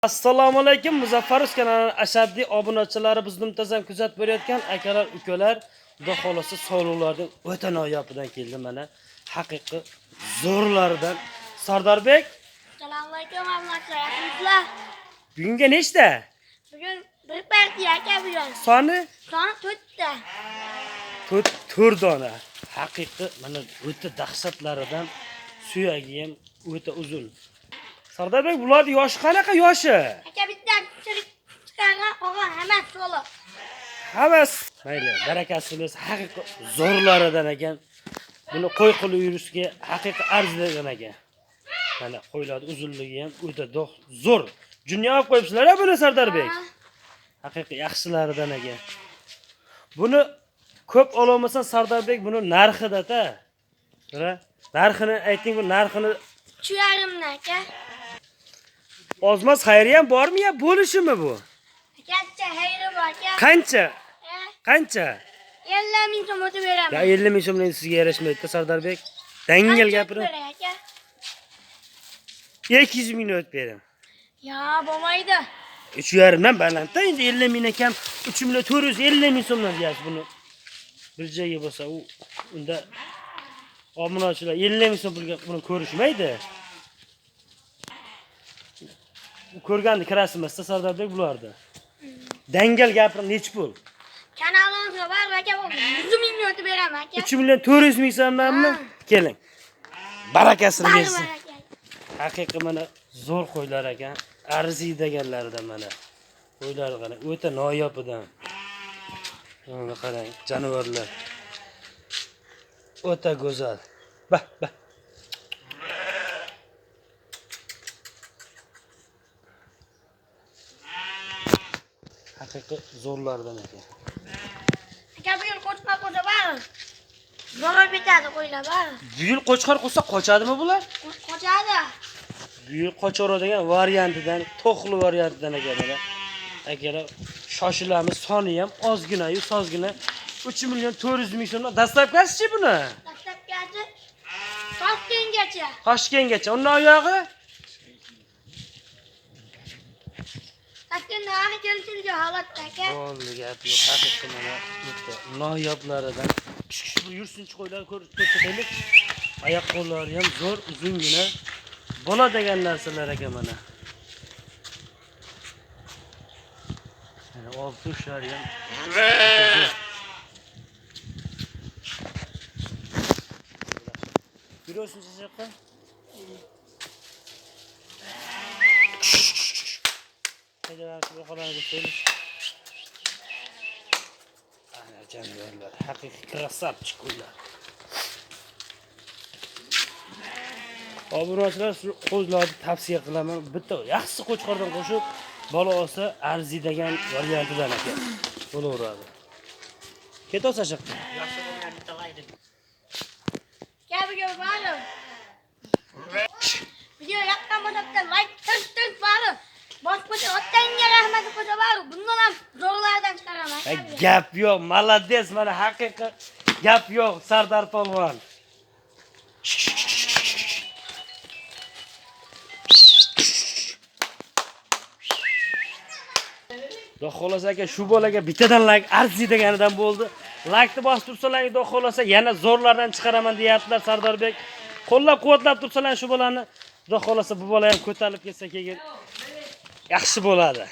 Assalomu alaykum Muzaffar Uz kanalining ashaddiy obunachilari, bizni muntazam kuzatib borayotgan akalar, ukalar, xudo xolasa sovliqlarning o'ta noyobidan keldi mana. Haqiqiy zo'rlaridan. Sardarbek, Assalomu alaykum avlodlar, yaxshimisizlar? Bugunga nechta? Bugun bir partiya aka bugun. Soni Soni 4 ta. 4 dona. Haqiqiy mana o'ta dahshatlaridan, suyagi ham o'ta uzun. Sardarbek, bularning yoshi qanaqa yoshi? Aka bitta chirik chiqargan qolgan hammasi to'liq. Hammasi. Mayli, barakasi bo'lsin, haqiqiy zo'rlaridan ekan. Buni qo'y qilib yurishga haqiqiy arziydigan ekan. Mana qo'ylarning uzunligi ham o'ta zo'r. Junni olib qo'yibsizlar a buni, Sardarbek? Ha. Haqiqiy yaxshilaridan ekan. Buni ko'p ololmasan, Sardarbek, buni narxida-ta. Bira, narxini ayting, bu narxini. 3,5 dan aka. Ozmas xayri ham bormi ya bo'lishimi bu? Aka xayri bor aka. Qancha? Ha, Qancha? 50 ming so'm o'tib beraman. Ya 50 ming so'mdan sizga yarashmaydi, Sardarbek. Dangal Qancha gapiring. o'tib beray aka? 200 ming o'tib beraman. Ya bo'lmaydi. 3,5 dan balandda endi 50 ming kam 3 million 450 ming so'mdan deyapsiz buni. Bir joyga bo'lsa u unda obunachilar 50 ming so'm pulga buni ko'rishmaydi. U ko'rganda kirasi emasda, Sardarbek, bularni. Dangal gapirib nechi pul? Kanalimizga bor aka, 100 ming o'tib beraman aka. 3 million 400 ming so'mdanmi? Ha. Keling. Barakasini Bari bersin. bor aka. Haqiqiy mana zo'r qo'ylar ekan. Arziydiganlaridan mana. Qo'ylar qarang, o'ta noyobidan. Mana qarang, jonivorlar. O'ta go'zal. Bah, bah. Haqiqiy zo'rlardan ekan. Aka bugun qo'chqor qo'za bor. Zo'rib bitadi qo'ylar bor. Bu yil qo'chqor qo'ysa qochadimi bular? Qochadi. Bu yil qochaveradigan variantidan, to'qli variantidan ekan mana. Akalar, shoshilamiz, soni ham ozgina-yu sozgina. 3 million 400 ming so'mdan dastlabkasichi buni. Dastlabkasi Toshkentgacha. Toshkentgacha. Undan oyog'i Toshkentdan hali kelishilgan holatda aka. bo'ldi, gap yo'q. Haqiqiy mana bitta noyoblaridan. Kichik bir yursinchi qo'ylar ko'rsataylik. Oyoq qo'llari ham zo'r, uzungina. Bola degan narsalar ekan mana. Mana olti ushlari ham zo'r. Yuraversin yoqqa. Foydalanishni ko'rsataylik. Ana jonivorlar, haqiqiy красавчик qo'ylar. Obunachilar, shu qo'zlarni tavsiya qilaman. Bitta yaxshi qo'chqordan qo'shib bola olsa arziydigan variantidan ekan. Bo'laveradi. Ketolsa yoqqa. Aka bugun bor. Video yoqqan bo'lsa bitta like tink tink bor. Bosib qo'ysa otangga rahmat qo'ysa bor. Bundan ham zo'rlardan chiqaraman aka. Ya gap yo'q, молодец, mana haqiqiy gap yo'q, Sardor polvon. Xudo xohlasa aka, shu bolaga bittadan like arziydiganidan bo'ldi. Like'ni bosib tursalar, xudo xohlasa yana zo'rlardan chiqaraman deyaptilar Sardorbek. Qo'llab-quvvatlab tursalar shu bolani, xudo xohlasa bu bola ham ko'tarilib ketsa keyin yaxshi bo'ladi.